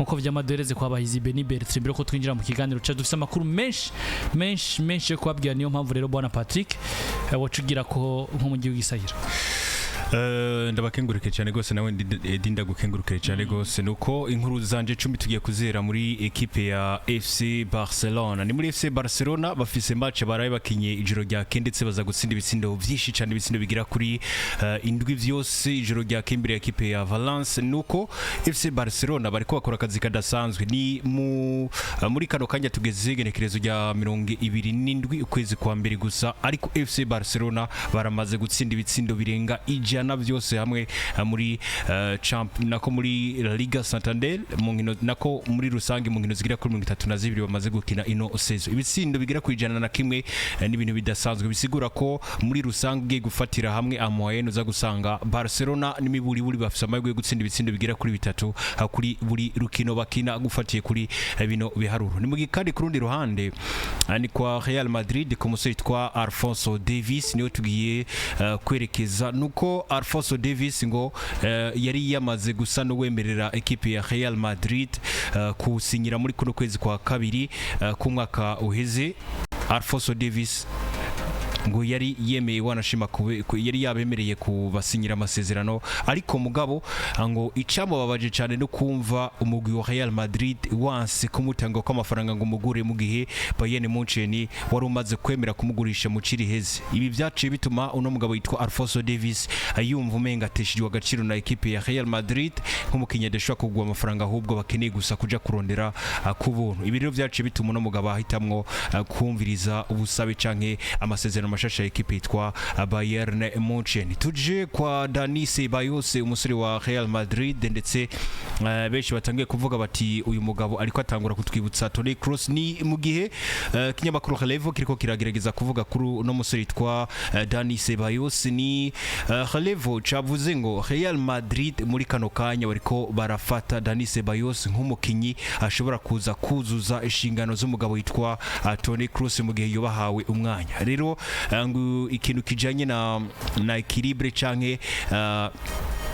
Nkuko vyamaduhereze kwa Bahizi Beni Bertrand, mbere ko twinjira mu kiganiro cyacu, dufite amakuru menshi menshi menshi yo kubabwira. Niyo mpamvu rero, bwana Patrick, wacugira ko nko mu gihugu gisahira. Ndabakengurukire cyane gose. Nawe Edi, ndagukengurukire cyane gose. Nuko inkuru zanje 10 tugiye kuzera muri ekipe ya FC Barcelona. Ni muri FC Barcelona bafise match baraye bakinye ijoro ryake, ndetse baza gutsinda ibitsindo vyinshi cyane, ibitsindo bigira kuri indwi vyose ijoro ryake imbere ya ekipe ya Valence. Nuko FC Barcelona bariko bakora akazi kadasanzwe. Ni mu muri kano kanya tugeze igenekerezo rya 27 ukwezi kwa mbere gusa, ariko FC Barcelona baramaze gutsinda ibitsindo birenga 100 byose hamwe muri champ, nako muri La Liga Santander, mu nkino, nako muri rusange mu nkino zigira kuri 32 bamaze gukina ino saison, ibitsindo bigira ku 101. N'ibintu bidasanzwe, bisigura ko muri rusange ugiye gufatira hamwe en moyenne uza gusanga Barcelona n'imiburiburi bafise amahirwe yo gutsinda ibitsindo bigira kuri bitatu kuri buri rukino bakina, gufatiye kuri bino biharuro. Ni mu gihe kandi ku rundi ruhande ni kwa Real Madrid, ku musore witwa Alphonso Davies niwe tugiye kwerekeza. Nuko Alphonso Davies ngo yari yamaze gusa n'uwemerera ekipe ya Real Madrid kusinyira muri kuno kwezi kwa kabiri k'umwaka uheze. Alphonso Davies ngo yari yemeye, wanashima yari yabemereye kubasinyira amasezerano, ariko mugabo ngo icamubabaje cyane no kumva umugwi wa Real Madrid wanse kumutanga ko amafaranga ngo umugure, mu gihe Bayern Munchen wari umaze kwemera kumugurisha mu ciriheze. Ibi byaciye bituma uno mugabo yitwa Alphonso Davies yumva umenga ateshejwe agaciro na ekipe ya Real Madrid, nk'umukinnyi adashobora kugura amafaranga, ahubwo bakeneye gusa kuja kurondera ku buntu. Ibi rero byaciye bituma uno mugabo ahitamwo kumviriza ubusabe canke amasezerano mashasha ya ekipe yitwa Bayern Munchen. Tuje kwa Dani Ceballos, umusore wa Real Madrid, ndetse benshi batangiye kuvuga bati uyu mugabo ariko atangura kutwibutsa Toni Kroos. Ni mu gihe kinyamakuru Relevo kiriko kiragerageza kuvuga kuri uno musore yitwa Dani Ceballos. Ni Relevo cavuze ngo Real Madrid muri kano kanya bariko barafata Dani Ceballos nk'umukinyi ashobora kuza kuzuza inshingano z'umugabo yitwa Toni Kroos mu gihe yobahawe umwanya. Rero ngo ikintu kijanye na équilibre canke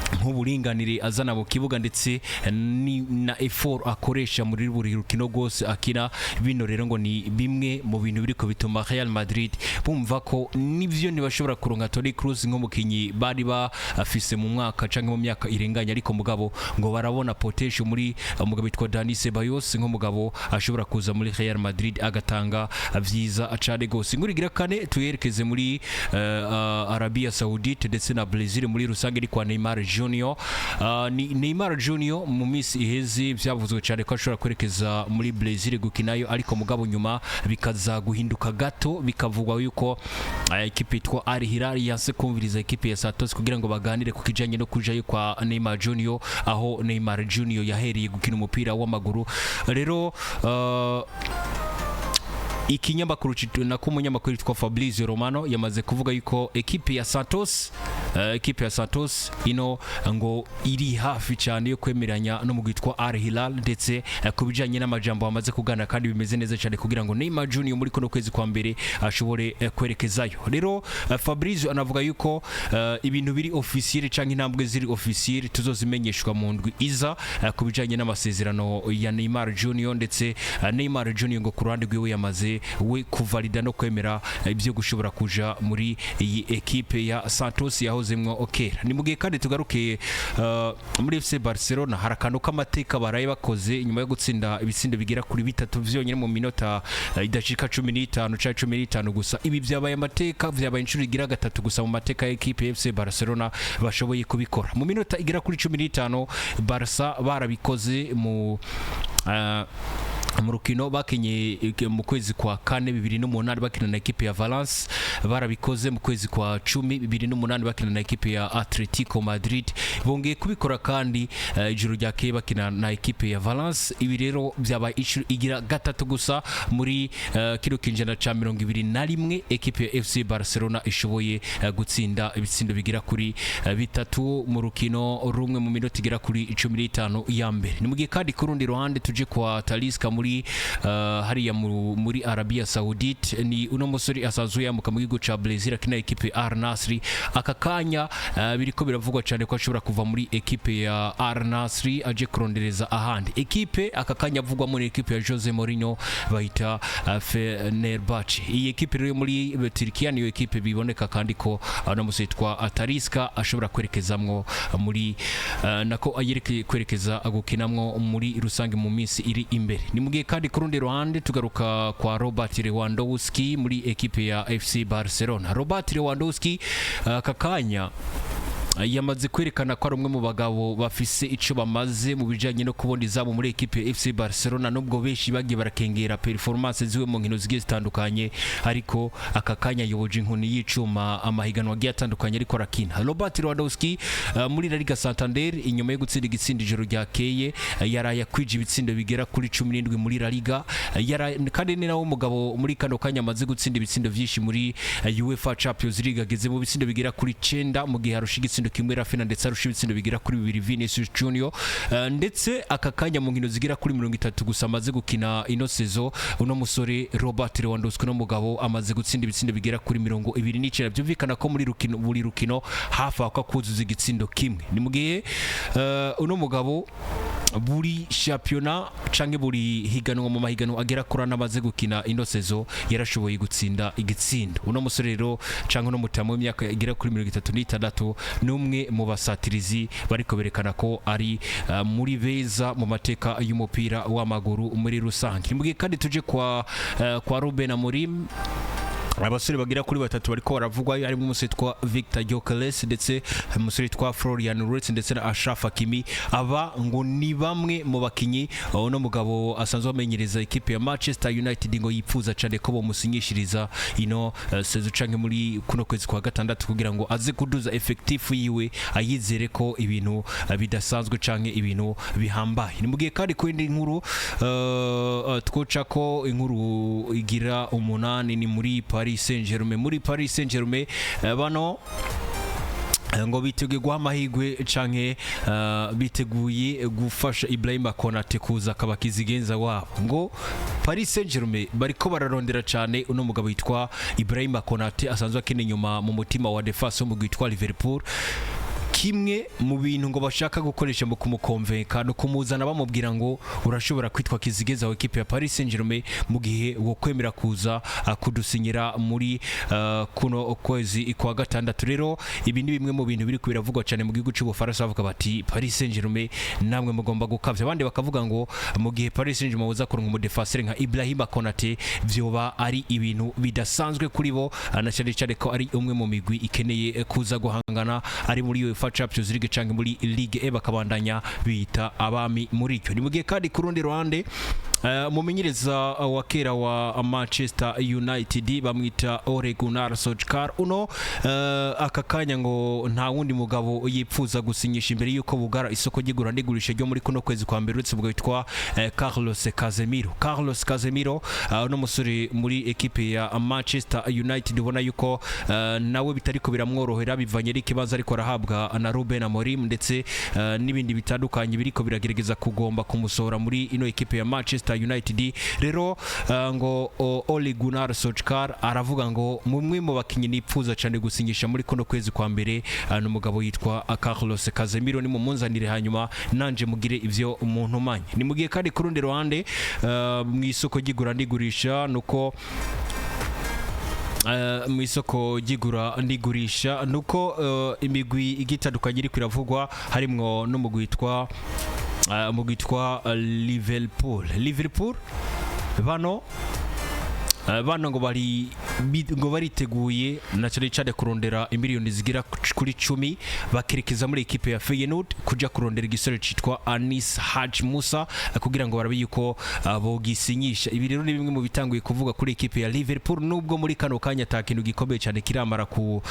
nk'uburinganire azana mu kibuga, ndetse na effort akoresha muri buri rukino rwose akina, bino rero ngo ni bimwe mu bintu biriko bituma Real Madrid bumva ko nivyo ntibashobora kuronka Toni Kroos nk'umukinyi bari bafise mu mwaka canke mu myaka irenganye, ariko mugabo ngo barabona potential muri umugabo witwa Dani Ceballos nk'umugabo ashobora kuza muri Real Madrid agatanga vyiza cane gose. Inkuru igira kane tuyerekeze muri Arabia Saoudite ndetse na Brazil muri rusange, iri kwa Neymar Junior. Ni Neymar Junior mu minsi iheze byavuzwe cyane ko ashobora kwerekeza muri Brazil gukinayo, ariko mugabo nyuma bikaza guhinduka gato, bikavugwa yuko ekipe yitwa Al Hilal yanse kumviriza ekipe ya Santos kugira ngo baganire ku kijanye no kujayo kwa Neymar Junior, aho Neymar Junior yahereye gukina umupira w'amaguru. Rero ikinyamakuru nako umunyamakuru yitwa Fabrizio Romano yamaze kuvuga yuko ekipe ya Santos ino ngo iri hafi cyane yo kwemeranya n'umugwi witwa Al Hilal, ndetse ku bijanye n'amajambo bamaze kuganira kandi bimeze neza cyane kugira ngo Neymar Junior muri kuno kwezi kwa mbere ashobore kwerekezayo. Rero Fabrizio anavuga yuko ibintu biri officiel canke intambwe ziri officiel tuzozimenyeshwa mu ndwi iza ku bijanye n'amasezerano ya Neymar Junior. Ndetse Neymar Junior ngo ku ruhande rwiwe yamaze we kuvalida no kwemera ibyo gushobora kuja muri iyi ekipe ya Santos yahozemwo kera. Ni mu gihe kandi tugaruke muri FC Barcelona, hari akantu k'amateka baraye bakoze nyuma yo gutsinda ibitsindo bigera kuri bitatu vyonyine mu minota idashika 15 canke 15 gusa. Ibi vyabaye amateka, vyabaye inshuro igira gatatu gusa mu mateka ya ekipe ya FC Barcelona bashoboye kubikora mu minota igera kuri 15. Barca barabikoze mu rukino bakinye mu kwezi kwa kane 2008 bakina na ekipe ya Valence, barabikoze mu kwezi kwa 10 2008 bakina na ekipe ya Atletico Madrid, bongeye kubikora kandi ijoro ryakeye bakina na ekipe ya Valence. Ibi rero byabaye inshuro igira gatatu gusa muri kino kinjana ca 21 ekipe ya FC Barcelona ishoboye gutsinda ibitsindo bigira kuri bitatu mu rukino rumwe mu minota igera kuri 15 ya mbere. Ni mu gihe kandi ku rundi ruhande tuje kwa Talisca. muri hariya muri Arabia Saoudite. Ni uno musore asanzwe yamuka mu gihugu ca Brazil, akina ekipe Al Nassr. Aka kanya biriko biravugwa cyane ko ashobora kuva muri ekipe ya Al Nassr aje kurondereza ahandi ekipe. Aka kanya avugwa muri ekipe ya Jose Mourinho bahita Fenerbahce. Iyi ekipe rero yo muri Turkiya niyo ekipe biboneka kandi ko uno musore yitwa Talisca ashobora kwerekezamwo muri nako ayereke kwerekeza gukinamwo muri rusange mu minsi iri imbere. Ni mugihe kandi ku rundi ruhande tugaruka kwa Robert Lewandowski muri ekipe ya FC Barcelona. Robert Lewandowski aka kanya yamaze kwerekana ko ari umwe mu bagabo bafise ico bamaze mu bijanye no kubona izamu muri ekipe ya FC Barcelona, nubwo benshi bagiye barakengera performance ziwe mu nkino zigiye zitandukanye, ariko aka kanya yoboje inkoni y'icuma amahiganwa agiye atandukanye ariko arakina. Robert Lewandowski muri La Liga Santander, inyuma yo gutsinda igitsindo ijoro ryakeye, yaraye akwije ibitsindo bigera kuri 17 muri La Liga. Kandi ni nawe mugabo muri kano kanya amaze gutsinda ibitsindo vyinshi muri UEFA Champions League, ageze mu bitsindo bigera kuri 9, mu gihe arusha igitsindo kimwe Raphinha, ndetse arusha ibitsindo bigera kuri 2 Vinicius Junior. Ndetse aka kanya mu nkino zigera kuri 30 gusa amaze gukina ino saison, uno musore Robert Lewandowski, uno mugabo amaze gutsinda ibitsindo bigera kuri 29. Byumvikana ko muri rukino, buri rukino hafi aho kuzuza igitsindo kimwe. Ni mu gihe uno mugabo buri shampiyona canke buri higanwa, mu mahiganwa agera kuri ane amaze gukina ino saison, yarashoboye gutsinda igitsindo. Uno musore rero canke uno mutamu w'imyaka igera kuri 36 ni umwe mu basatirizi bariko berekana ko ari muri beza mu mateka y'umupira w'amaguru muri rusange. Ni mu gihe kandi tuje kwa Ruben Amorim, abasore bagera kuri batatu bariko baravugwa, harimo umusore witwa Victor Gyökeres, ndetse umusore witwa Florian Wirtz, ndetse na Achraf Hakimi. Aba ngo ni bamwe mu bakinyi uno mugabo asanzwe amenyereza ikipe ya Manchester United ngo yipfuza cyane ko bomusinyishiriza ino saison canke muri kuno kwezi kwa gatandatu, kugira ngo aze kuduza effectif yiwe, ayizere ko ibintu bidasanzwe canke ibintu bihambaye. Ni mugihe kandi ku yindi nkuru twoca ko inkuru igira umunani ni muri Paris Saint-Germain. Muri Paris Saint-Germain bano ngo biteguye guha amahirwe canke biteguye gufasha Ibrahima Konate kuza akaba kizigenza wabo. Ngo Paris Saint-Germain bariko bararondera cane uno mugabo yitwa Ibrahima Konate, asanzwe akina inyuma mu mutima wa defense wo mu witwa Liverpool. Kimwe mu bintu ngo bashaka gukoresha mu kumukonvenka no kumuzana, bamubwira ngo urashobora kwitwa kizigeza wa ekipe ya Paris Saint-Germain mu gihe wo kwemera kuza kudusinyira muri kuno kwezi kwa gatandatu. Rero ibi ni bimwe mu bintu biri biravugwa cyane mu gihugu cy'Ubufaransa, bavuga bati Paris Saint-Germain namwe mugomba gukavya. Abandi bakavuga ngo mu gihe Paris Saint-Germain boza kuronka umudefenseur nka Ibrahima Konate, vyoba ari ibintu bidasanzwe kuri bo, na cyane cyane ko ari umwe mu migwi ikeneye kuza guhangana ari muri UEFA Champions League canke muri Ligue E, bakabandanya bita abami muri icyo. Ni mu gihe kandi ku rundi ruhande umumenyereza wa kera wa Manchester United bamwita Ole Gunnar Solskjaer, uno aka kanya ngo nta wundi mugabo yipfuza gusinyisha imbere y'uko bugara isoko ry'igura n'igurisha ryo muri kuno kwezi kwa mbere uretse ubwo witwa Carlos Casemiro. Carlos Casemiro, uno musore muri ekipe ya Manchester United, ubona yuko nawe bitariko biramworohera bivanye n'ikibazo ariko arahabwa na Ruben Amorim, ndetse n'ibindi bitandukanye biriko biragerageza kugomba kumusohora muri ino ekipe ya Manchester United. Rero ngo Ole Gunnar Solskjaer aravuga ngo mumwe mu bakinyi nipfuza cyane gusinyisha muri kuno kwezi kwa mbere n'umugabo yitwa Carlos Casemiro, ni mumunzanire hanyuma nanje mugire ivyo umuntu manye. Ni mugihe kandi ku rundi ruhande mu isoko ry'igura n'igurisha nuko mu isoko ry'igura n'igurisha nuko imigwi igitandukanye iri kwiravugwa, harimwo n'umugwi witwa umugwi witwa Liverpool. Liverpool bano ngo bari ngo bariteguye na cyane cyane kurondera imiliyoni zigera kuri 10, bakerekeza muri ekipe ya Feyenoord kuja kurondera igisore citwa Anis Hadj Musa, kugira ngo barabe yuko bogisinyisha. Ibi rero ni bimwe mu bitanguye kuvuga kuri ekipe ya Liverpool, nubwo muri kano kanya ata kintu gikomeye cyane kiramara ku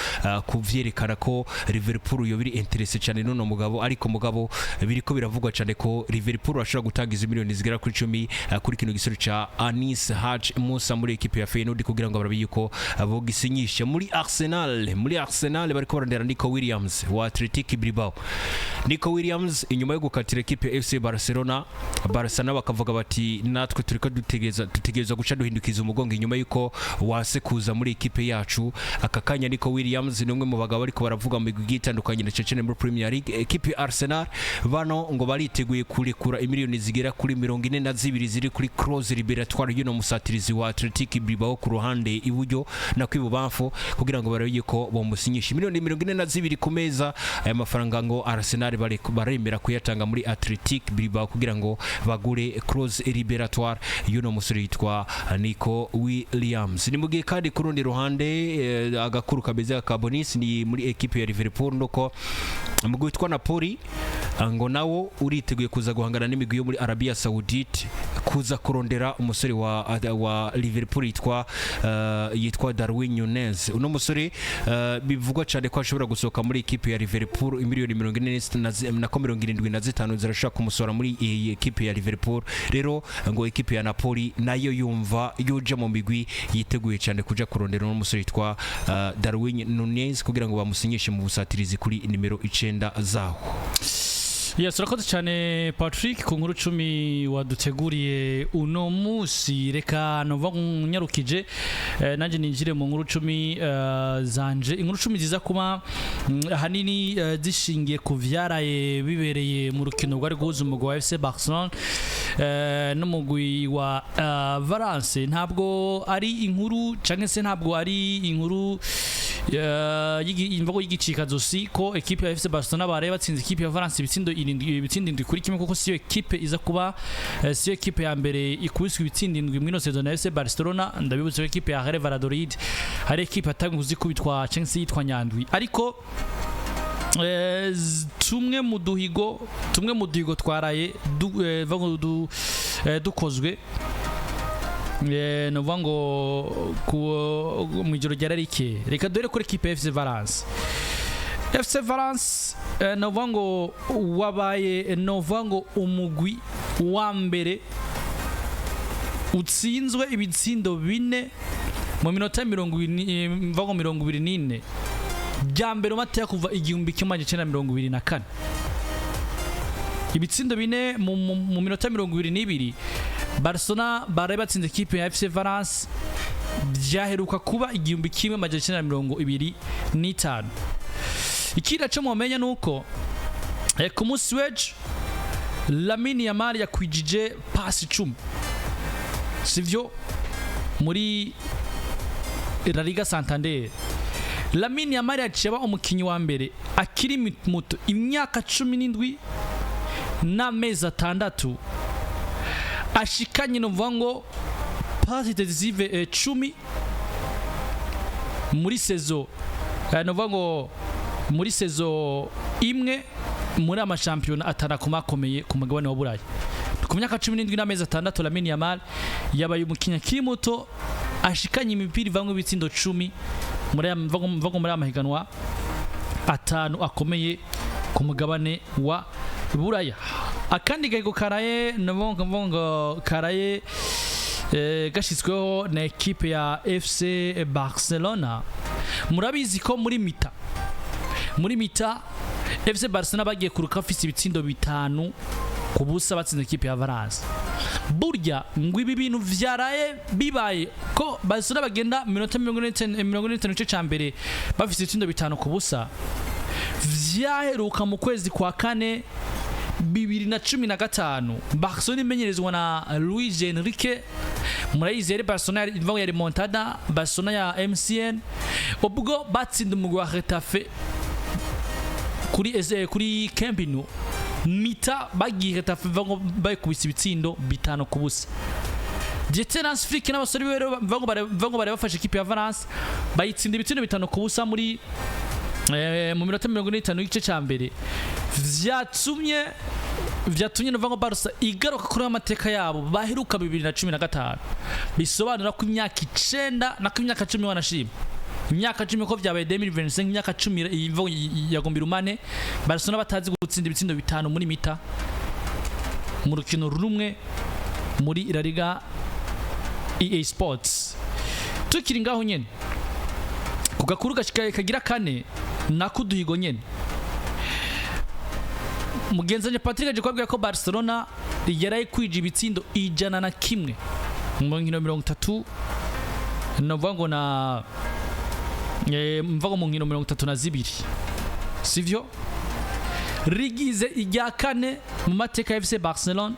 kuvyerekana ko Liverpool yo biri intéressé cyane n'uno mugabo, ariko mugabo biriko biravugwa cyane ko Liverpool bashobora gutanga izi miliyoni zigera kuri 10 kuri kino gisore ca Anis Hadj Musa muri ekipe ya Feyenoord kugira ngo barabe yuko. yuko bogisinyisha. Muri Arsenal bariko barondera Nico Williams wa Athletic Bilbao. Nico Williams inyuma yo gukatira ekipe ya FC Barcelona, Barcelona bakavuga bati natwe turiko dutegereza guca duhindukiza umugongo inyuma yuko wase kuza muri ekipe yacu. Aka kanya Nico Williams ni umwe mu bagabo ariko baravuga mu migwi igiye itandukanye, na cyane muri Premier League. Ekipe ya Arsenal bano ngo bariteguye kurekura imiliyoni zigera kuri 42 ziri kuri clause libératoire y'uno musatirizi wa Athletic Bilbao ku ruhande iburyo na kwibubamfu, kugira ngo barebe yuko bamusinyisha. Miliyoni 42 ku meza, aya mafaranga ngo Arsenal baremera kuyatanga muri Athletic Bilbao kugira ngo bagure clause libératoire y'uno musore yitwa Nico Williams. Ni mu gihe kandi ku rundi ruhande agakuru kameze ka bonus ni muri ekipe ya Liverpool, nuko umugwi witwa Napoli ngo nawo uriteguye kuza guhangana n'imigwi yo muri Arabia Saoudite kuza kurondera umusore wa Liverpool yitwa Darwin Nunez. Uno musore bivugwa cyane ko ashobora gusohoka muri ekipe ya Liverpool. Miliyoni 40 nako 75 zirashobora kumusohora muri iyi ekipe ya Liverpool. Rero ngo ekipe ya Napoli nayo yumva yoja mu migwi yiteguye cyane kuja kurondera uno musore yitwa Darwin Nunez kugira ngo bamusinyishe mu busatirizi kuri nimero 9 zaho. Yes, urakoze cyane Patrick ku nkuru 10 waduteguriye uno munsi. Reka nova nyarukije nanjye ninjire mu nkuru 10 zanje. Inkuru 10 ziza kuba ahanini zishingiye ku vyaraye bibereye mu rukino rwari guhuza umugwi wa FC Barcelona n'umugwi wa Valence. Ntabwo ari inkuru canke se ntabwo ari inkuru imvugo y'igicikazosi ko ekipe ya FC Barcelona baraye batsinze ekipe ya Valence ibitsindo 7, ibitsindo 7-1, kuko siyo ekipe iza kuba siyo ekipe ya mbere ikubiswe ibitsindo 7 muri ino saison ya FC Barcelona. Ndabibutsa ko ekipe ya Real Valladolid hari ekipe atanguye kuzikubitwa canke se yitwa Nyandwi, ariko tumwe mu duhigo twaraye dukozwe, nuvuga ngo mu ijoro rya rike. Reka dore kuri ekipe ya FC Valence. FC Valence, nuvuga ngo wabaye, nuvuga ngo umugwi wa mbere utsinzwe ibitsindo 4 mu minota 20, mvuga ngo 24 bya mbere mu mateka kuva 1924. Ibitsindo 4 mu minota 22 Barcelona baraye batsinze ekipe ya FC Valence byaheruka kuba 1925. Ikindi cyo mumenya nuko ku munsi w'ejo Lamine Yamal yakwijije pasi 10, sivyo, muri La Liga Santander. Lamine Yamal yaciye aba umukinnyi wa mbere akiri muto, imyaka 17 n'amezi 6, ashikanye, nuvuga ngo pasi décisive 10 muri saison, nuvuga ngo muri saison imwe muri amashampiyona atanu akomakomeye ku mugabane wa Burayi. Ku myaka 17 n'amezi 6, Lamine Yamal yabaye umukinnyi akiri muto ashikanye imipira ivamwo ibitsindo 10 muri aya, mvuga muri aya mahiganwa atanu akomeye ku mugabane wa Buraya. Akandi gahigo karaye, nuvuga ngo karaye gashyizweho na ekipe ya FC Barcelona. Murabizi ko muri mi-temps FC Barcelona bagiye kuruka bafise ibitsindo 5-0 batsinze ekipe ya Valence. Burya ngo ibi bintu vyaraye bibaye ko Barcelona bagenda minota 45 igice ca mbere bafise ibitsindo 5-0, vyaheruka mu kwezi kwa kane 2015, Barcelona imenyerezwa na Luis Enrique. Murayizi yari Barcelona imvugo ya remontada, Barcelona ya MCN, ubwo batsinda umugwi wa Getafe kuri Camp Nou. Mi-temps bagiye Getafe bayikubise ibitsindo 5-0. Dieter Hans Flick n'abasore biwe rero mvuga ngo bari bafashe ikipe ya Valence bayitsinda ibitsindo 5-0 muri mu minota 45 y'igice cya mbere. Vyatumye nuvuga ngo Barca igaruka kuri amateka yabo baheruka 2015, bisobanura ko imyaka 9, nako imyaka 10, wanashima imyaka 10 ko vyabaye 2025, imyaka 10 iyi yagombira umane Barcelona batazi gutsinda ibitsindo 5 muri mi-temps mu rukino rumwe muri La Liga EA Sports. Tukiri ngaho nyene ku gakuru gashika kagira kane, nako uduhigo nyene, mugenzanye Patrick aje kubabwira ko Barcelona yaraye kwija ibitsindo 101 mu nkino 30, novuga ngo na mvuga ngo mu nkino 32, sivyo? Rigize irya kane mu mateka ya FC Barcelona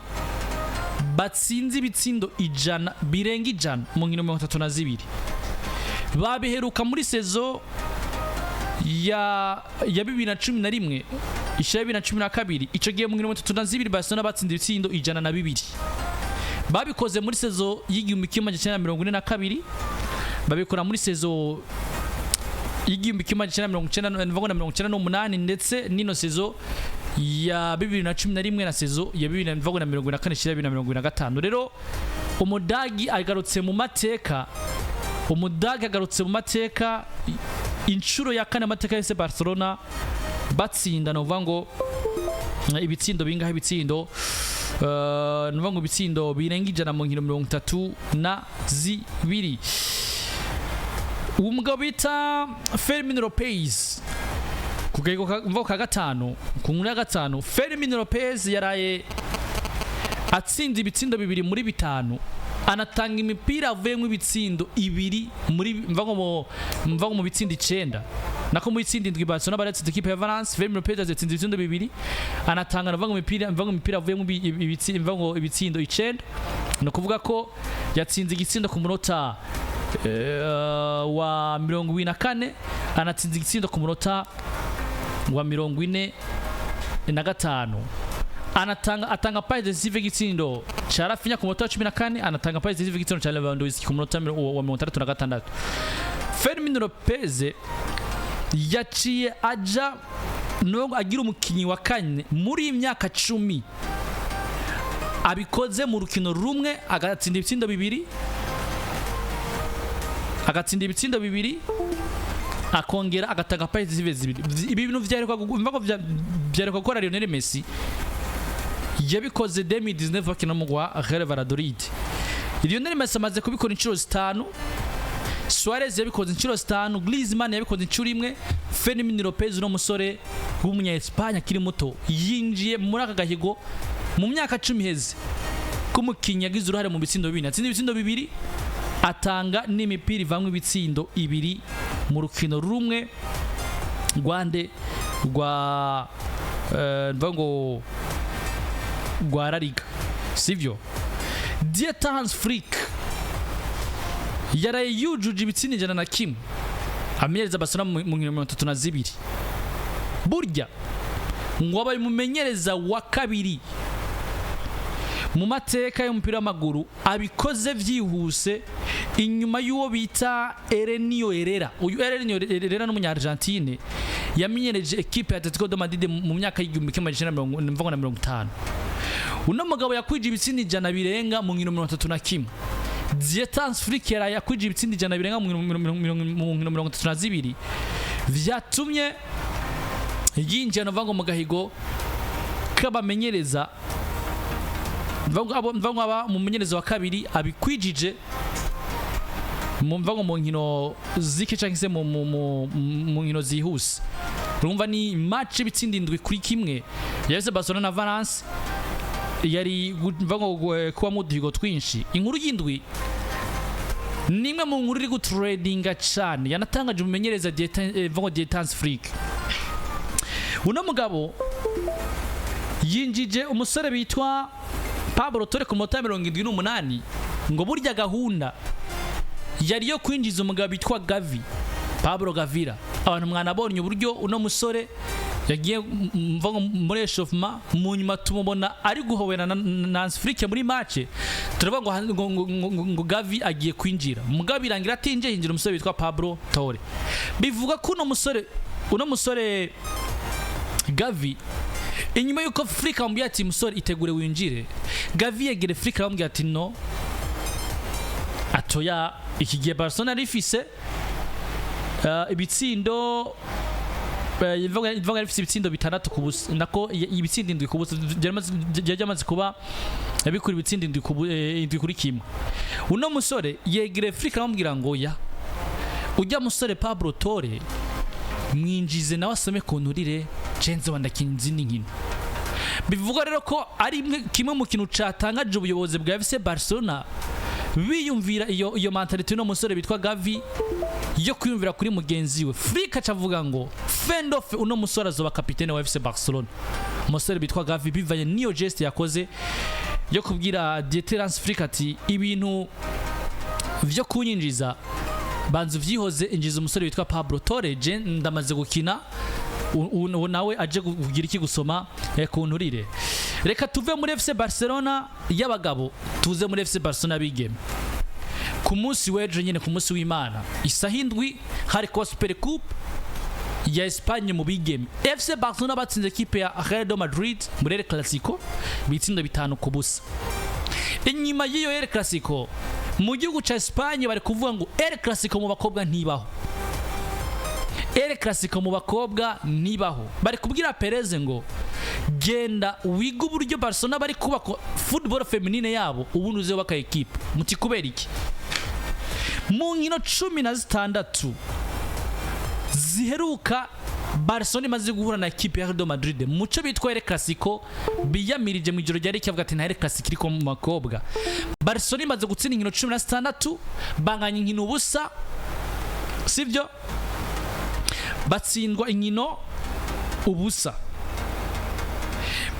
batsinze ibitsindo 100, birenga 100 mu nkino 32. Babiheruka muri saison ya 2011 ishira 2012. Ico gihe mu nkino 32 Barcelona batsinze ibitsindo 102. Babikoze muri saison y'1942, babikora muri saison y'1998, ndetse n'ino saison ya 2011 na saison ya 2024 ishira 2025. Rero umudagi agarutse mu mateka, umudagi agarutse mu mateka inshuro ya kane amateka ya FC Barcelona batsinda, novuga ngo ibitsindo bingahe? Ibitsindo nuvuga ngo ibitsindo birenga 100 mu nkino 32. Uwo mugabo bita Fermin Lopez ku gahego mvuga ka gatanu, ku nkuru ya gatanu, Fermin Lopez yaraye atsinze ibitsindo bibiri muri bitanu, anatanga imipira avuyemo ibitsindo ibiri muri mva ngo mu bitsindo icenda, nako mu bitsindo indwi Barcelona baratsinze ikipe ya Valence. Fermin Lopez yatsinze ibitsindo bibiri, anatanga mva ngo imipira avuyemo mva ngo ibitsindo icenda. Ni ukuvuga ko yatsinze igitsindo ku munota wa 74, anatsinze igitsindo ku munota wa 45, anatanga atanga passe décisive y'igitsindo ca Raphinha ku munota wa 14, anatanga passe décisive y'igitsindo ca Lewandowski ku munota wa 66. Fermin Lopez yaciye aja no agira umukinyi wa kane muri iyi myaka 10 abikoze mu rukino rumwe, agatsinda ibitsindo bibiri, agatsinda ibitsindo bibiri, akongera agatanga passe décisive zibiri. Ibi bintu vyarekwa mva ko vyarekwa gukora Lionel Messi, yabikoze 2019 bakina mu wa Real Valladolid. Lionel Messi amaze kubikora inshuro zitanu, Suarez yabikoze inshuro zitanu, Griezmann yabikoze inshuro imwe. Fermin Lopez, uno musore w'umunya Espagne akiri muto, yinjiye muri aka gahigo mu myaka 10 iheze k'umukinnyi yagize uruhare mu bitsindo bibiri, atsinda ibitsindo bibiri, atanga n'imipira ivamwo ibitsindo ibiri mu rukino rumwe rwande rwa mvuga ngo rwa La Liga, sivyo? Dieter Hans Flick yaraye yujuje ibitsindo 101 amenyereza Barcelona mu nkino 32. Burya ngo abaye umumenyereza wa kabiri mu mateka y'umupira w'amaguru abikoze vyihuse, inyuma y'uwo bita Helenio Herrera. Uyu Helenio Herrera n'umunya Argentine yamenyereje ekipe ya Atletico de Madrid mu myaka y'1950. Uno mugabo yakwije ibitsindo 100 birenga mu nkino 31. Dieter Hans Flick yaraye yakwije ibitsindo 100 birenga mu nkino 32, vyatumye yinjira novuga ngo mu gahigo k'abamenyereza, mva ngo aba umumenyereza wa kabiri abikwijije mu mva ngo mu nkino zike cyangwa se mu nkino zihuse. Urumva ni match y'ibitsinda 7-1 ya FC Barcelona na Valence, yari mva ngo kubamo uduhigo twinshi. Inkuru y'indwi ni imwe mu nkuru iri gutrendinga cyane, yanatangaje umumenyereza mva ngo Dieter Hans Flick. Uno mugabo yinjije umusore bitwa Pablo Torre ku munota 78. Ngo burya gahunda yari yo kwinjiza umugabo bitwa Gavi, Pablo Gavira. Abantu mwanabonye uburyo uno musore yagiye mva ngo muri échauffement, mu nyuma tumubona ari guhobera na Hans Flick muri match, turavuga ngo Gavi agiye kwinjira. Mugabo birangira atinjiye, hinjira umusore witwa Pablo Torre. Bivuga ko uno musore Gavi, inyuma yuko Flick amubwiye ati: "Musore, itegure winjire", Gavi yegere Flick aramubwira ati: "No", atoya. Iki gihe Barcelona yari ifise ibitsindo Ivuga ifise ibitsindo 6 ku busa, nako ibitsindo 7 ku busa. Byari byamaze kuba yabikura ibitsindo 7 kuri 1. Uno musore yegere Flick, aramubwira ngo ya ujya musore Pablo Torre mwinjize nawe asome ku nturire, cenze wandakina izindi nkino. Bivugwa rero ko ari kimwe mu kintu catangaje ubuyobozi bwa FC Barcelona, biyumvira iyo mentalité y'uno musore bitwa Gavi yo kwiyumvira kuri mugenzi we. Flick aca avuga ngo Fendofe, uno musore azoba kapitene wa FC Barcelona, umusore bitwa Gavi, bivanye n'iyo geste yakoze yo kubwira Dieter Hans Flick ati: "Ibintu vyo kunyinjiza banza uvyihoze, injiza umusore witwa Pablo Torre, je ndamaze gukina, nawe aje kugira iki, gusoma ku nturire." Reka tuve muri FC Barcelona y'abagabo, tuze muri FC Barcelona y'abigeme. Ku munsi w'ejo nyine, ku munsi w'Imana, isaha 7, hari ko Super Coupe ya Espagne mu bigeme. FC Barcelona batsinze ekipe ya Real Madrid muri El Clasico ibitsindo 5 ku busa. Inyuma y'iyo El Clasico, mu gihugu ca Espagne bari kuvuga ngo El Clasico mu bakobwa ntibaho, El Clasico mu bakobwa ntibaho. Bari kubwira Perez ngo genda wige uburyo Barcelona bari kubaka football féminine yabo, ubundi uze wubaka ekipe. Muti kubera iki? Mu nkino 16 ziheruka Barcelona imaze guhura na ekipe ya Real Madrid muco bitwa El Clasico, biyamirije mu ijoro ryari kivuga ati nta El Clasico iriko mu bakobwa, Barcelona imaze gutsinda inkino 16, banganya inkino ubusa, sibyo, batsindwa inkino ubusa.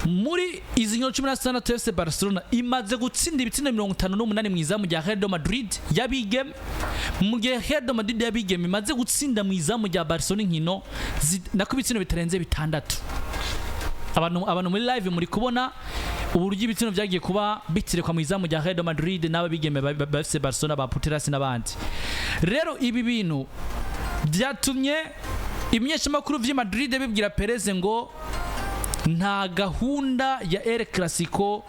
Muri izi nkino 16, FC Barcelona imaze gutsinda ibitsindo 58 mu izamu rya Real Madrid y'abigeme, mu gihe Real Madrid y'abigeme imaze gutsinda mu izamu rya Barcelona inkino nako ibitsindo bitarenze 6. Abantu muri live muri kubona uburyo ibitsindo byagiye kuba bitirekwa mu izamu rya Real Madrid n'ababigeme ba FC Barcelona, ba Putellas n'abandi. Rero ibi bintu byatumye ibimenyeshamakuru vy'i Madrid bibwira Perez ngo nta gahunda ya El Clasico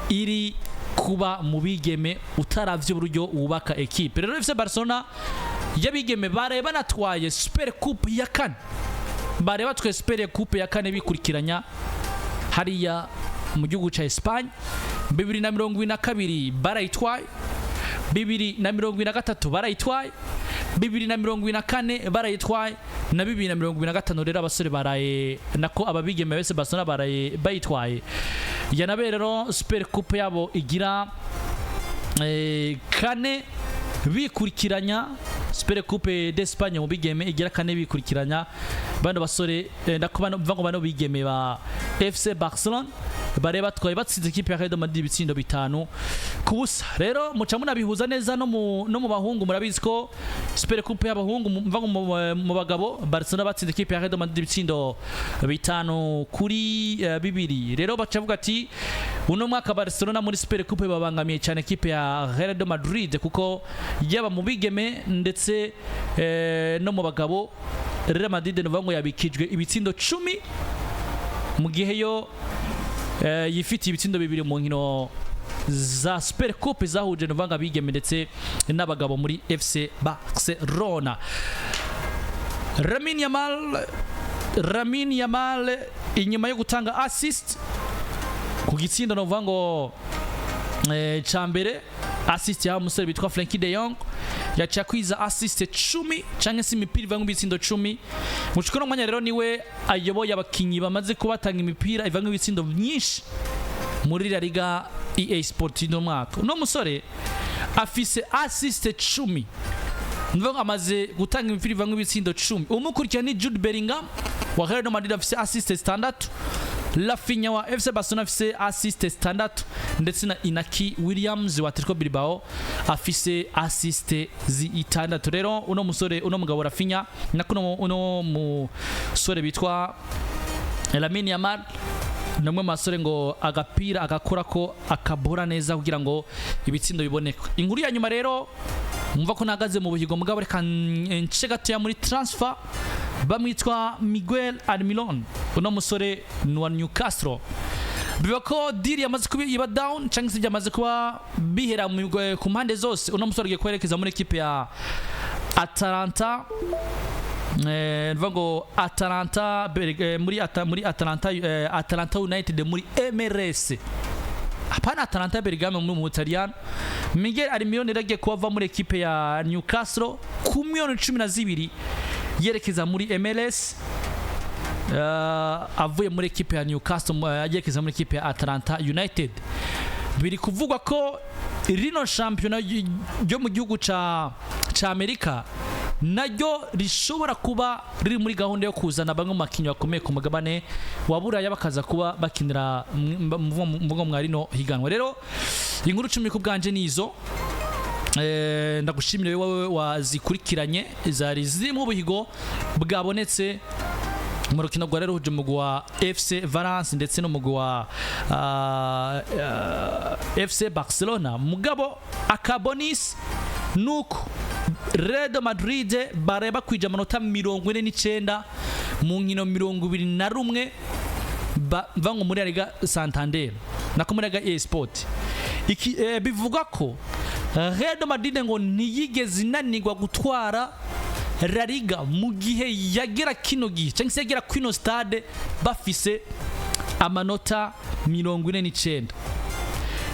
iri kuba mu bigeme utaravye uburyo wubaka ekipe. Rero FC Barcelona y'abigeme baraye banatwaye Super Coupe ya kane, baraye batwaye Super Coupe ya kane bikurikiranya hariya mu gihugu ca Espagne. 2022 barayitwaye, 2023 barayitwaye, 2024 barayitwaye, na 2025. Rero abasore baraye, nako ababigeme bese Barcelona baraye bayitwaye. Yanabe rero Super Coupe yabo igira kane bikurikiranya, Super Coupe d'Espagne mu bigeme igira kane bikurikiranya. Bano basore, nako bano mva ngo bano bigeme ba FC Barcelona bare batwaye, batsinze ikipe ya Real Madrid ibitsindo 5 ku busa. Rero muca munabihuza neza no mu bahungu. Murabizi ko Super Coupe y'abahungu, mva ngo mu bagabo, Barcelona batsinze ikipe ya Real Madrid ibitsindo 5 kuri 2. Rero baca bavuga ati uno mwaka Barcelona muri Super Coupe babangamiye cyane ikipe ya Real Madrid, kuko yaba mu bigeme ndetse no mu bagabo, Real Madrid ni ngo yabikijwe ibitsindo 10, mu gihe yo yifitiye ibitsindo 2 mu nkino za Super Coupe zahuje nuvuga abigeme ndetse n'abagabo muri FC Barcelona. Lamine Yamal inyuma yo gutanga assist ku gitsindo novuga ngo ca mbere, assist ya umusore bitwa Frenkie de Jong, yaciye akwiza assist 10 canke se imipira ivanga ibitsindo 10 mu no mwanya. Rero niwe ayoboye abakinyi bamaze kubatanga imipira ivanga ibitsindo myinshi muri La Liga EA Sport no mwaka. Uno musore afise assist 10, nuvuga ngo amaze gutanga imipira ivanga ibitsindo 10. Umukurikira ni Jude Bellingham wa Real Madrid, afise assist 6. Raphinha wa FC Barcelona afise assist 6, ndetse na Inaki Williams wa Atletico Bilbao afise assist 6. Rero uno musore, uno mugabo Raphinha, nako uno musore bitwa Lamine Yamal, ni umwe mu basore ngo agapira agakora ko akabora neza kugira ngo ibitsindo biboneke. Inkuru ya nyuma rero, mwumva ko nahagaze mu buhigo, mugabo reka nce gatoya muri transfer. Bamwitwa Miguel Almiron, uno musore ni wa Newcastle. Biba ko deal yamaze kuba iba down cyangwa se byamaze kuba bihera ku mpande zose. Uno musore agiye kwerekeza muri ekipe ya Atalanta. Mvuga ngo Atalanta muri Atalanta, Atalanta United muri MLS, hapana Atalanta Bergamo muri mu Butaliyano. Miguel Almiron rero agiye kuba ava muri ekipe ya Newcastle ku miliyoni 12 yerekeza muri MLS, avuye muri ekipe ya Newcastle, yerekeza muri ekipe ya Atalanta United. Biri kuvugwa ko rino shampiyona ryo mu gihugu ca Amerika naryo rishobora kuba riri muri gahunda yo kuzana bamwe mu bakinnyi bakomeye ku mugabane wa Buraya, bakaza kuba bakinira mvugo mwa rino higanwa. Rero inkuru 10 ku bwanje nizo. Ndagushimire wowe wazikurikiranye, zari zirimo ubuhigo bwabonetse mu rukino rwa rero ruhuje umugwi wa FC Valence ndetse n'umugwi wa FC Barcelona. Mugabo akabonis nuko Real Madrid bareba kwija amanota 49 mu nkino 21 vango muri La Liga Santander, nako muri La Liga eSport. Iki bivuga ko Real Madrid ngo ntiyigeze inanirwa gutwara La Liga mu gihe yagera kino gihe cyangwa se yagera kino stade bafise amanota 49.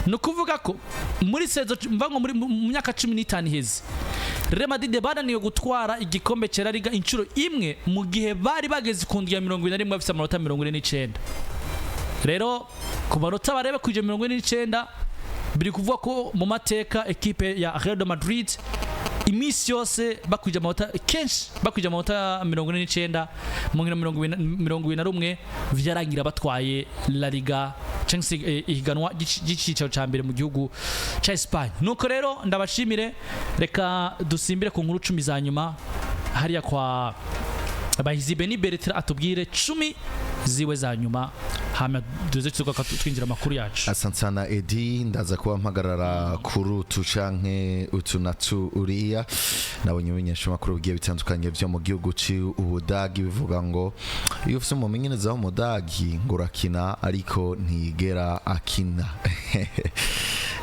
Ni ukuvuga ko muri saison, mva ngo muri mu myaka 15 iheze, Real Madrid bananiwe gutwara igikombe cya La Liga inshuro imwe mu gihe bari bageze ku ndwi ya 71 bafise amanota 49. Rero ku manota bareba kwija 49, biri kuvuga ko mu mateka ekipe ya Real Madrid iminsi yose bakwije amanota, kenshi bakwije amanota 49 mu nkino 21, vyarangira batwaye La Liga cyangwa se ihiganwa ry'icicaro ca mbere mu gihugu ca Espagne. Nuko rero ndabashimire, reka dusimbire ku nkuru 10 za nyuma hariya kwa Bahizi Beni Bertrand, atubwire 10 ziwe za nyuma, hama duze tugaruka twinjira amakuru yacu. Asante sana Edi, ndaza kuba mpagarara kuri utu canke utu na tu uriya. Nabonye ibimenyeshamakuru bigiye bitandukanye vyo mu gihugu c'Ubudagi bivuga ngo iyo ufise umumenyereza w'Umudagi ngo urakina ariko ntiyigera akina.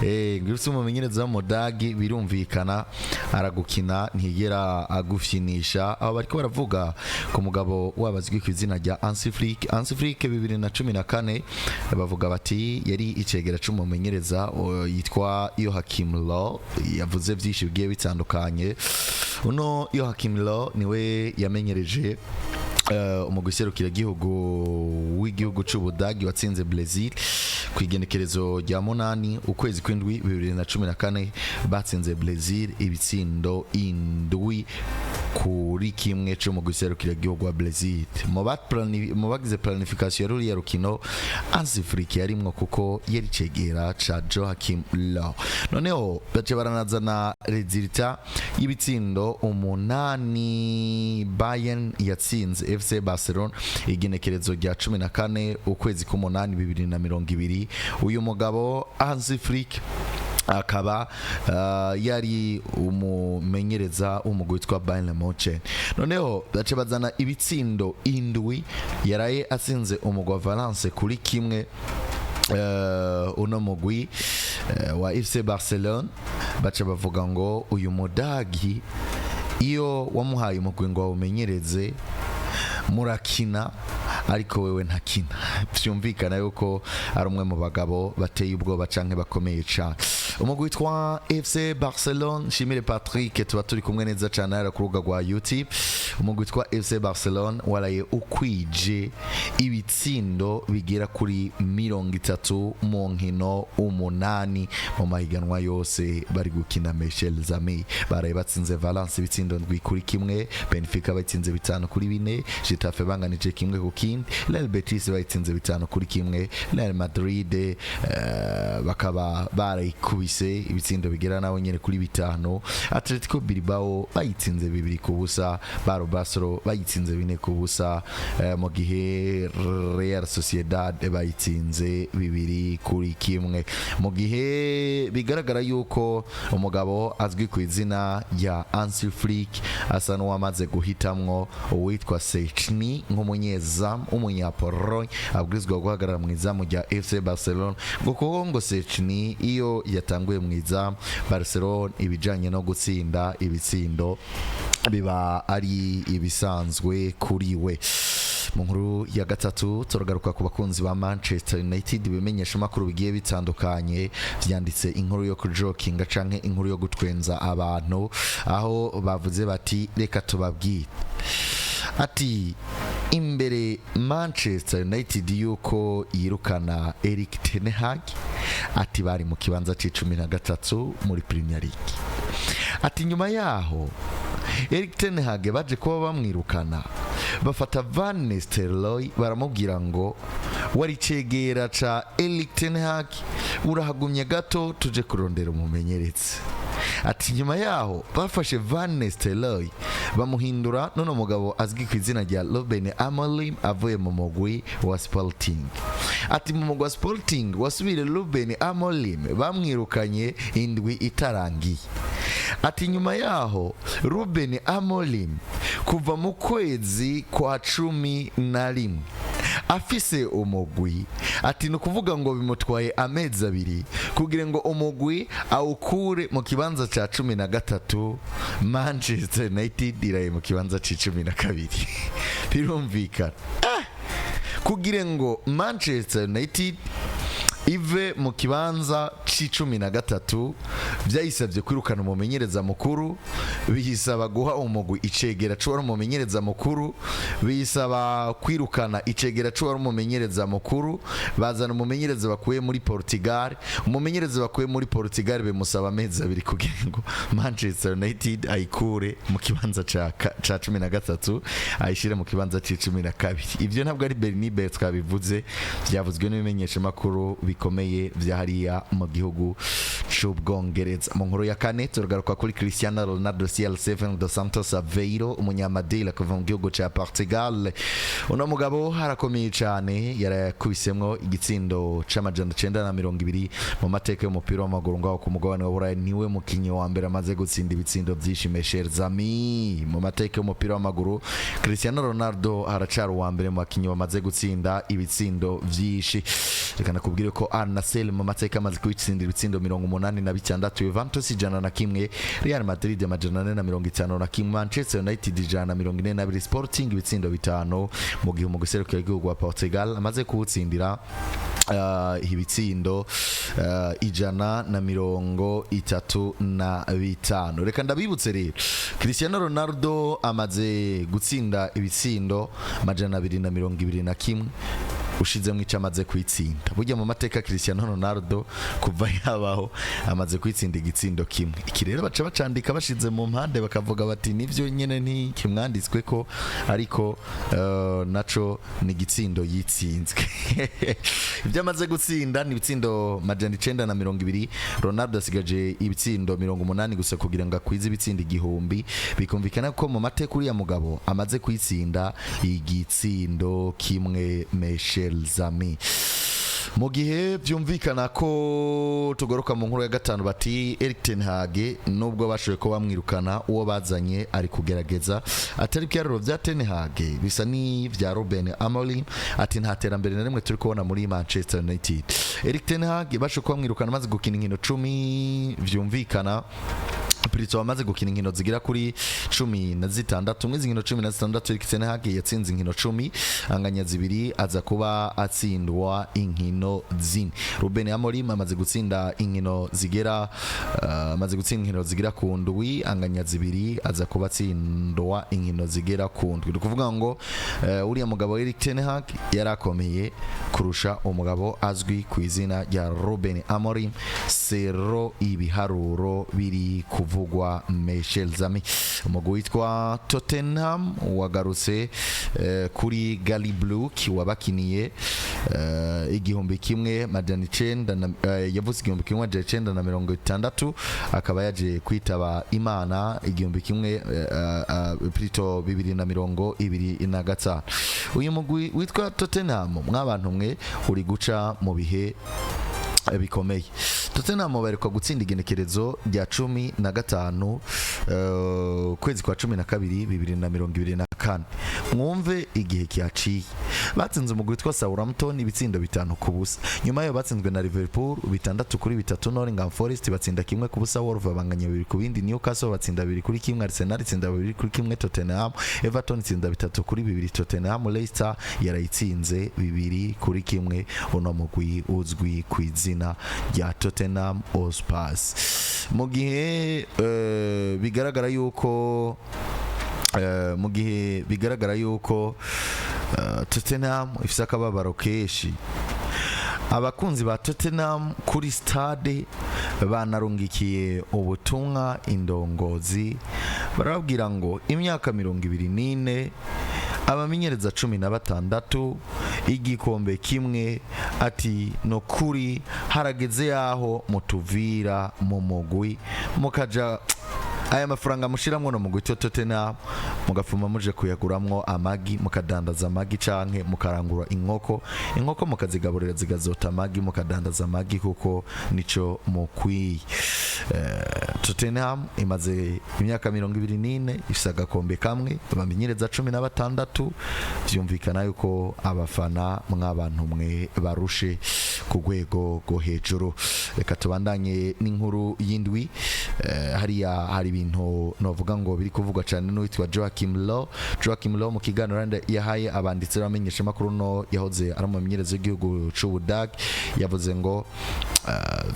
Ngo iyo ufise umumenyereza w'Umudagi birumvikana aragukina, ntiyigera agufyinisha. Aho bariko baravuga ku mugabo wabazwi ku izina rya Hansi Flick. Hansi Flick 2014 bavuga bati yari icegera c'umumenyereza yitwa Joachim Low, yavuze vyinshi bigiye bitandukanye. Uno Joachim Low niwe yamenyereje umugwi serukiragihugu w'igihugu c'Ubudagi watsinze Brazil ku igenekerezo rya 8 ukwezi kw'indwi 2014, batsinze Brazil ibitsindo 7-1 c'umugwi serukiragihugu wa Brazil. Mu bagize planification ya ruriya rukino, Hansi Flick yarimwo kuko yari cegera ca Joachim Low. Noneho bace baranazana résultat y'ibitsindo 8 Bayern yatsinze FC Barcelona igenekerezo rya 14 ukwezi k'umunani 2020. Uyu mugabo Hansi Flick akaba yari umumenyereza w'umugwi witwa Bayern Munchen. Noneho bace bazana ibitsindo 7 yaraye atsinze umugwi wa Valence kuri kimwe, uno mugwi wa FC Barcelona. Baca bavuga ngo uyu Mudagi iyo wamuhaye umugwi ngo awumenyereze murakina ariko wewe ntakina. Vyumvikana yuko ari umwe mu bagabo bateye ubwoba canke bakomeye cane. Umugwi witwa FC Barcelona, nshimire Patrick tuba turi kumwe neza cane hariya ku rubuga rwa YouTube. Umugwi witwa FC Barcelona waraye ukwije ibitsindo bigera kuri 30 mu nkino 8 mu mahiganwa yose bari gukina. Michel Zami baraye batsinze Valence ibitsindo 7-1, Benfica batsinze 5-4, Getafe banganije 1-1, Real Betis bayitsinze 5-1, Real Madrid bakaba barayikubise ibitsindo bigera nabo nyene kuri 5, Atletico Bilbao bayitsinze 2-0, Baro Basro bayitsinze 4-0, mu gihe Real Sociedad bayitsinze 2-1. Mu gihe bigaragara yuko umugabo azwi ku izina rya Hansi Flick asa n'uwamaze guhitamwo uwitwa Szczęsny nk'umunyezamu w'umunyapolonye abwirizwa guhagarara mu izamu rya FC Barcelona, ngo kuko ngo Szczęsny iyo yatanguye yatanguye mu izamu. Barcelona ibijanye no gutsinda ibitsindo biba ari ibisanzwe kuri we. Mu nkuru ya gatatu turagaruka ku bakunzi ba Manchester United. Ibimenyesha makuru bigiye bitandukanye vyanditse inkuru yo kujokinga canke inkuru yo gutwenza abantu, aho bavuze bati: "Reka tubabwire," ati imbere Manchester United yuko yirukana Erik ten Hag, ati bari mu kibanza c'13 muri Premier League. Ati nyuma yaho Erik ten Hag baje kuba bamwirukana, bafata Van Nistelrooy, baramubwira ngo: "Wari cegera ca Erik ten Hag, urahagumye gato tuje kurondera umumenyeretse." Ati nyuma yaho bafashe Van Nistelrooy bamuhindura none mugabo azwi ku izina rya Ruben Amorim avuye mu mugwi wa Sporting. Ati mu mugwi wa Sporting wasubire Ruben Amorim bamwirukanye indwi itarangiye. Ati nyuma yaho Ruben Amorim kuva mu kwezi kwa 11 afise umugwi, ati ni ukuvuga ngo bimutwaye amezi 2 kugira ngo umugwi awukure mu kibanza cya 13, Manchester United iraye mu kibanza c'12. Birumvikana, kugira ngo Manchester United ive mu kibanza c'13 byayisabye kwirukana umumenyereza mukuru, biyisaba guha umugwi icegera c'uwari umumenyereza mukuru, biyisaba kwirukana icegera c'uwari umumenyereza mukuru, bazana umumenyereza bakuye muri Portugal. Umumenyereza bakuye muri Portugal bimusaba amezi 2 kugira ngo Manchester United ayikure mu kibanza ca 13 ayishire mu kibanza c'12. Ivyo ntabwo ari Bernibe twabivuze, byavuzwe n'ibimenyeshamakuru bikomeye vya hariya mu gihugu c'Ubwongereza. Mu nkuru ya kane turagaruka kuri Cristiano Ronaldo CR7 dos Santos Aveiro, umunyamadeira kuva mu gihugu ca Portugal. Uno mugabo harakomeye cane, yarakubisemwo igitsindo c'920 mu mateka y'umupira w'amaguru ngaho ku mugabane wa Burayi. Niwe mukinyi wa mbere amaze gutsinda ibitsindo vyinshi, mes chers amis, mu mateka y'umupira w'amaguru. Cristiano Ronaldo aracari uwa mbere mu bakinyi bamaze gutsinda ibitsindo vyinshi. Reka nakubwire ko Al Nassr mu mateka amaze kubitsindira ibitsindo 86, Juventus 101, Real Madrid 451, Manchester United 142, Sporting ibitsindo 5, mu gihe mu guserukira igihugu wa Portugal amaze kuwutsindira ibitsindo 135. Reka ndabibutse rero, Cristiano Ronaldo amaze gutsinda ibitsindo 221 ushizemo icyo amaze kwitsinda. Burya mu mateka Cristiano Ronaldo kuva yabaho amaze kwitsinda igitsindo kimwe. Iki rero baca bacandika bashize mu mpande, bakavuga bati nivyo nyene ntikimwanditswe ko, ariko naco ni igitsindo yitsinzwe. Ibyo amaze gutsinda ni ibitsindo 920. Ronaldo asigaje ibitsindo 80 gusa kugira ngo akwize ibitsindo 1000. Bikumvikana ko mu mateka uriya mugabo amaze kwitsinda igitsindo kimwe, mes chers amis. Mu gihe byumvikana ko tugaruka mu nkuru ya gatanu, bati Erik ten Hag nubwo bashoboye kuba bamwirukana, uwo bazanye ari kugerageza, atari ibiharuro bya ten Hag bisa n'ibya Ruben Amorim. Ati nta terambere na rimwe turi kubona muri Manchester United. Erik ten Hag bashoboye kuba bamwirukana amaze gukina inkino 10, vyumvikana Prito wamaze gukina inkino zigera kuri 16. Muri izi nkino 16, Erik ten Hag yatsinze inkino 10, anganya 2, aza kuba atsindwa inkino 4. Ruben Amorim amaze gutsinda inkino zigera amaze gutsinda inkino zigera ku 7, anganya 2, aza kuba atsindwa inkino zigera ku 7. Ni ukuvuga ngo uriya mugabo Erik ten Hag yarakomeye kurusha umugabo azwi ku izina rya Ruben Amorim, sero ibiharuro biri kuvugwa, mes chers amis. Umugwi witwa Tottenham wagarutse kuri Gary Brook wabakiniye 1900 yavuze 1960, akaba yaje kwitaba Imana igihumbi kimwe plutôt 2025. Uyu mugwi witwa Tottenham, mwabantu mwe, uri guca mu bihe Bikomeye. Tottenham baheruka gutsinda igenekerezo rya 15, kwezi kwa 12, 2024. Mwumve igihe kihaciye. Batsinze umugwi witwa Southampton ibitsindo 5-0. Nyuma yayo batsinzwe na Liverpool 6-3, Nottingham Forest batsinda 1-0, Wolves banganya 2-2, Newcastle batsinda 2-1, Arsenal itsinda 2-1 Tottenham, Everton itsinda 3-2 Tottenham, Leicester yarayitsinze 2-1 uno mugwi uzwi ku izina rya Tottenham Hotspur. Mu gihe bigaragara yuko Tottenham ifise akababaro kenshi, abakunzi ba Tottenham kuri stade banarungikiye ubutumwa indongozi, barababwira ngo imyaka 24, abamenyereza 16, igikombe kimwe, ati no kuri harageze yaho mutuvira mu mugwi, mukaja aya mafaranga mushiramwo no mugwi Tottenham mugafuma muje kuyaguramwo amagi, mukadandaza amagi, canke mukarangura inkoko, inkoko mukazigaburira zigazota amagi, mukadandaza amagi, kuko nico mukwiye. Tottenham imaze imyaka 24, ifise agakombe kamwe, bamenyereza 16. Vyumvikana yuko abafana mw'abantu mwe barushe ku rwego rwo hejuru. Reka tubandanye n'inkuru y'indwi. Hariya hari ibintu novuga ngo biri kuvugwa cyane n'uwitwa Joachim Low. Joachim Low mu kiganiro yahaye abanditsi bamenyesha makuru, no yahoze ari umumenyereza w'igihugu c'Ubudage, yavuze ngo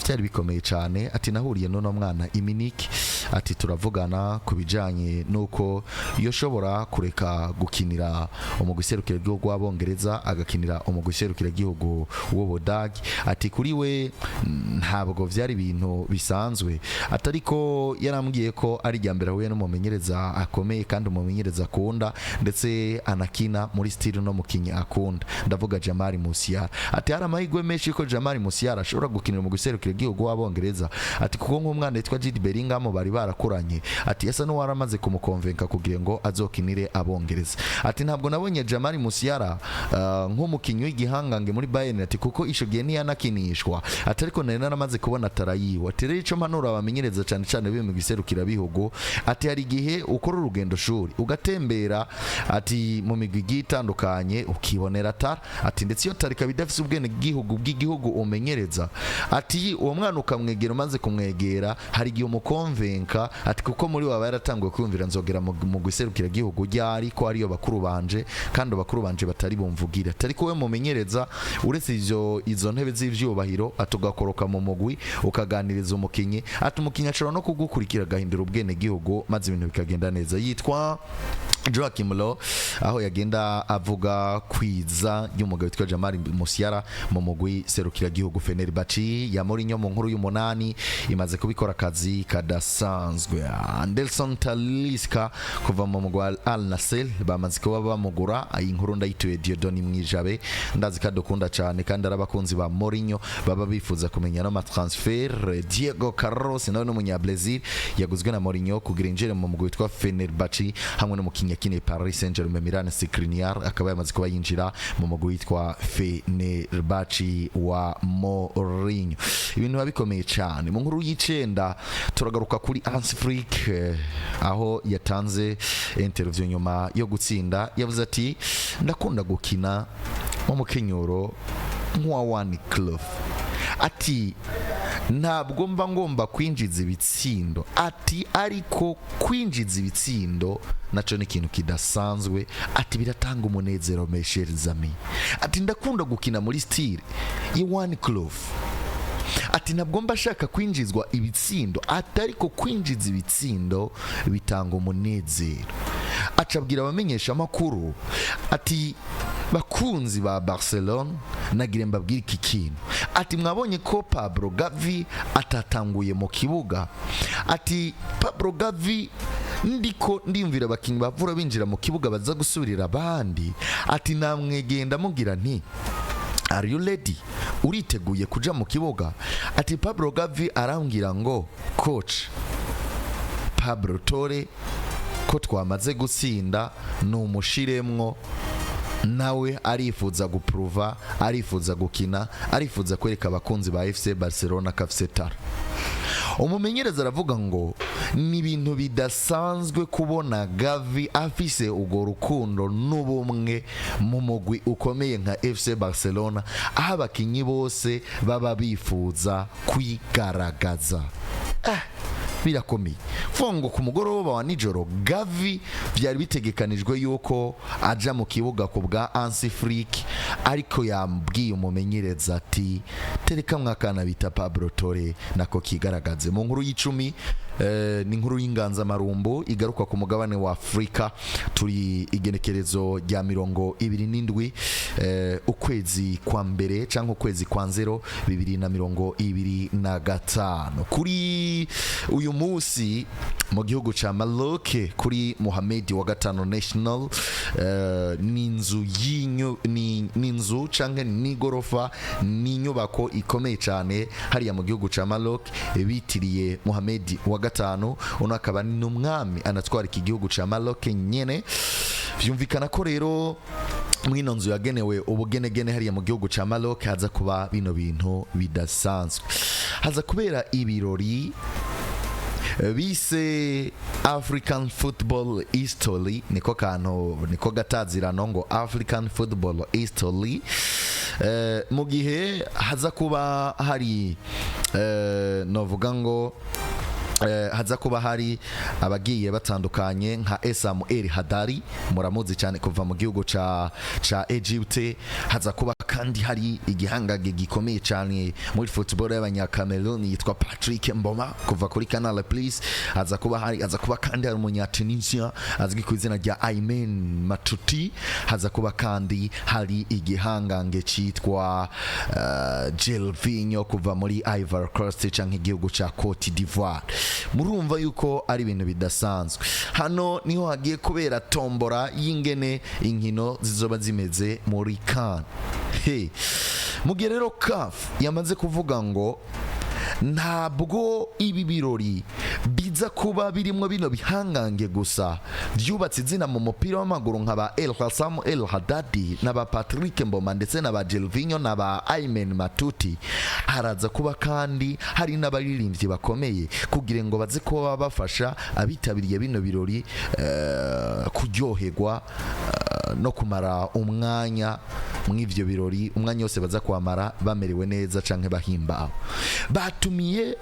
byari bikomeye cyane. Ati nahuriye n'uno mwana Iminiki, ati turavugana ku bijanye n'uko yoshobora kureka gukinira umugwi serukiragihugu w'Abongereza agakinira umugwi serukiragihugu w'Ubudage. Ati kuri we ntabwo vyari ibintu bisanzwe, atari ko yarambwiye ko ari irya mbere ahuye n'umumenyereza akomeye kandi umumenyereza akunda, ndetse anakina muri style no mukinyi akunda, ndavuga Jamal Musiala. Ati hari amahirwe menshi ko Jamal Musiala ashobora gukinira mu gihugu w'Abongereza, ati kuko nk'umwana yitwa Jude Bellingham bari barakuranye, ati yasa n'uwaramaze kumukonvenka kugira ngo azokinire Abongereza. Ati ntabwo nabonye Jamal Musiala nk'umukinyi w'igihangange muri Bayern, ati kuko ico gihe ntiyanakinishwa, ati ariko nari naramaze kubona tarayiwe. Ati rero ico mpanura abamenyereza cyane cyane biwe mu giserukira bihugu, ati hari igihe ukora urugendo shuri ugatembera, ati mu migwi igiye itandukanye ukibonera tara, ati ndetse iyo tara ikaba idafise ubwene bw'igihugu bw'igihugu umenyereza, ati uwo mwana ukamwegera, umaze kumwegera hari igihe umukonvenka, ati kuko muri waba yaratanguye kwiyumvira nzogera mu guserukira gihugu ryari, ko ariyo bakuru banje kandi abakuru banje batari bumvugire. Atari ko we mumenyereza, uretse izo ntebe z'ivyubahiro, atugakoroka mu mugwi ukaganiriza umukinyi, ati umukinyi ashobora no kugukurikira agahindura ubwene gihugu maze ibintu bikagenda neza. Yitwa Joachim Low, aho yagenda avuga kwiza y'umugabo witwa Jamal Musiala mu mugwi serukiragihugu. Fenerbahce ya Mourinho mu nkuru y'umunani imaze kubikora akazi kadasanzwe. Anderson Talisca kuva mu mugwi wa Al Nassr bamaze kuba bamugura. Iyi nkuru ndayituye Dieudonne Mwijabe, ndazi ko adukunda cyane kandi ari abakunzi ba Mourinho baba bifuza kumenya no ma transfer. Diego Carlos nawe n'umunya Brazil yaguzwe na Mourinho kugira injire mu mugwi witwa Fenerbahce, hamwe n'umukinnyi yakiniye Paris Saint-Germain Milan Skriniar akaba yamaze kuba yinjira mu mugwi witwa Fenerbahce wa Mourinho. Ibintu biba bikomeye cyane. Mu nkuru y'icenda turagaruka kuri Hans Flick, aho yatanze interview nyuma yo gutsinda. Yavuze ati ndakunda gukina mu mukenyuro nk'uwa One Club, ati ntabwo mba ngomba kwinjiza ibitsindo, ati ariko kwinjiza ibitsindo naco ni ikintu kidasanzwe, ati biratanga umunezero, mes chers amis. Ati ndakunda gukina muri style ya One Club, ati ntabwo mba ashaka kwinjizwa ibitsindo, ati ariko kwinjiza ibitsindo bitanga umunezero. Acabwira abamenyesha amakuru ati bakunzi ba Barcelona, nagire mbabwire iki kintu, ati mwabonye ko Pablo Gavi atatanguye mu kibuga, ati Pablo Gavi ndiko ndiyumvira abakinnyi bavura binjira mu kibuga baza gusubirira abandi, ati namwegenda mubwira nti are you ready, uriteguye kuja mu kibuga? Ati Pablo Gavi arambwira ngo coach Pablo Torre ko twamaze gutsinda numushiremwo. Nawe arifuza gupuruva, arifuza gukina, arifuza kwereka abakunzi ba FC Barcelona ko afise talent. Umumenyereza aravuga ngo ni ibintu bidasanzwe kubona Gavi afise urwo rukundo n'ubumwe mu mugwi ukomeye nka FC Barcelona, aho abakinyi bose baba bifuza kwigaragaza. Birakomeye ngo ku mugoroba wa nijoro Gavi byari bitegekanijwe yuko aja mu kibuga ku bwa Hansi Flick, ariko yambwiye umumenyereza ati: "Tereka mwakana bita Pablo Torre nako kigaragaze." Mu nkuru y'icumi, ni inkuru y'inganzamarumbu igaruka ku mugabane wa Afurika. Turi igenekerezo rya 27, ukwezi kwa mbere cyangwa ukwezi kwa 0, 2025. Kuri uyu munsi mu gihugu ca Maroc, kuri Mohamed wa gatanu National, ni inzu y'inyu ni inzu canke ni igorofa, ni inyubako ikomeye cyane hariya mu gihugu ca Maroc bitiriye Mohamed wa gatanu. Uno akaba ni n'umwami anatwara iki gihugu ca Maroc nyene. Vyumvikana ko rero mwino nzu yagenewe ubugenegene hariya mu gihugu ca Maroc haza kuba bino bintu bidasanzwe, haza kubera ibirori bise African Football History. Niko kantu, niko gatazirano ngo African Football History. Mu gihe haza kuba hari, novuga ngo haza kuba hari abagiye batandukanye nka Essam El Hadary, muramuzi cyane kuva mu gihugu ca Egypte. Haza kuba kandi hari igihangage gikomeye cyane muri football y'abanyakameruni yitwa Patrick Mboma kuva kuri Canal Plus. Haza kuba kandi hari umunyatunisia azwi ku izina rya Aymen Matuti. Haza kuba kandi hari igihangange cyitwa Gervinho kuva muri Ivory Coast canke igihugu ca Cote d'Ivoire. Murumva yuko ari ibintu bidasanzwe. Hano niho hagiye kubera tombora y'ingene inkino zizoba zimeze muri CAN. Hey. Mu gihe rero CAF yamaze kuvuga ngo ntabwo ibi birori biza kuba birimo bino bihangange gusa byubatse izina mu mupira w'amaguru nka ba El Hassam El Hadadi n'aba Patrick Mboma ndetse na ba Gervinho na ba Aymen Matuti, haraza kuba kandi hari n'abaririmbyi bakomeye kugira ngo baze kuba bafasha abitabiriye bino birori kuryoherwa no kumara umwanya mw'ivyo birori, umwanya wose baza kuhamara bamerewe neza canke bahimbawe. Batumiye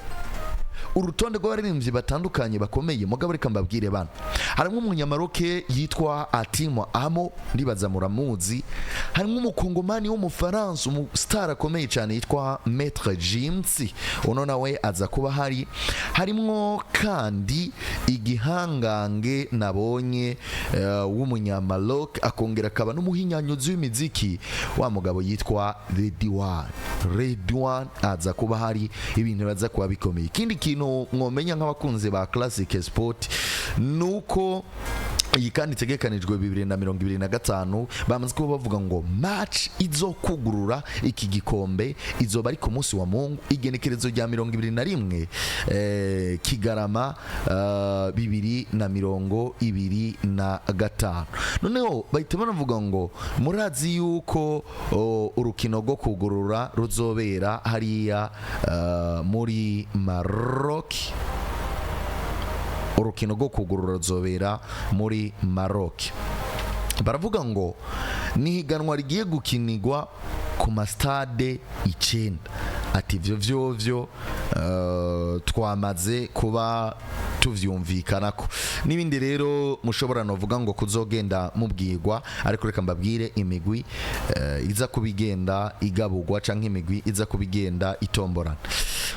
urutonde rw'abaririmbyi batandukanye bakomeye. Mugabo reka mbabwire bano: harimo umunyamaroke yitwa Atimo Amo, ndibaza muramuzi. Harimo umukongomani w'umufaransa, umustar akomeye cyane yitwa Maître Gims, uno nawe aza kuba hari. Harimwo kandi igihangange nabonye w'umunyamaroke, akongera akaba n'umuhinyanyuzi w'imiziki, wa mugabo yitwa Redouane. Redouane aza kuba hari. Ibintu baza kuba bikomeye. Ikindi kintu mwomenya nk'abakunzi ba Classic Sport nuko iyi kandi itegekanijwe 2025, bamaze kuba bavuga ngo match izokugurura iki gikombe izoba ari ku munsi wa Mungu, igenekerezo rya 21, Kigarama, 2025. Noneho bahita banavuga ngo murazi yuko urukino rwo kugurura ruzobera hariya muri Maroc. Urukino rwo kugurura ruzobera muri Maroc. Baravuga ngo ni higanwa rigiye gukinirwa ku masitade 9. Ati ivyo vyovyo twamaze kuba tuvyumvikanako. N'ibindi rero mushobora novuga ngo kuzogenda mubwirwa, ariko reka mbabwire imigwi iza kubigenda igabugwa canke imigwi iza kubigenda itomborana.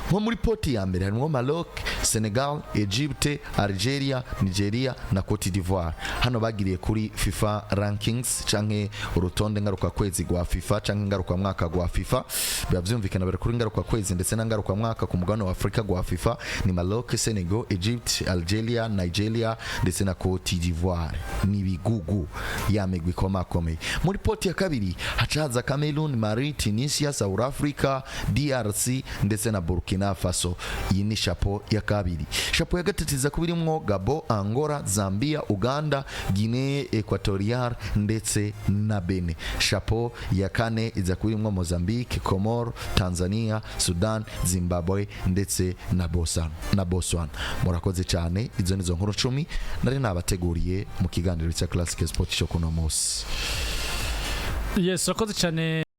Nko muri pot ya mbere harimo Maroc, Senegal, Egypte, Algeria, Nigeria na Cote d'Ivoire. Hano bagiriye kuri FIFA rankings canke urutonde ngaruka kwezi rwa FIFA canke ngaruka mwaka rwa FIFA. Biba vyumvikana bari kuri ngaruka kwezi ndetse na ngaruka mwaka ku mugabane wa Afrika gwa FIFA ni Maroc, Senegal, Egypt, Algeria, Nigeria ndetse na Cote d'Ivoire. Ni ibigugu ya migwi ikomakomeye. Muri pot ya kabiri haca haza Cameroon, Mali, Tunisia, South Africa, DRC ndetse na Burkina Faso. Iyi ni chapeau ya kabiri. Chapeau ya gatatu iza kuba irimwo Gabon, Angola, Zambia, Uganda, Guinea Equatorial ndetse na Benin. Chapeau ya kane iza kuba irimwo Mozambique, Comoro, Tanzania, Sudan, Zimbabwe ndetse na Botswana. Murakoze cyane. Izo nizo nkuru 10 nari nabateguriye mu kiganiro cya Classic Sport cyo kuno munsi. Yes, urakoze cyane.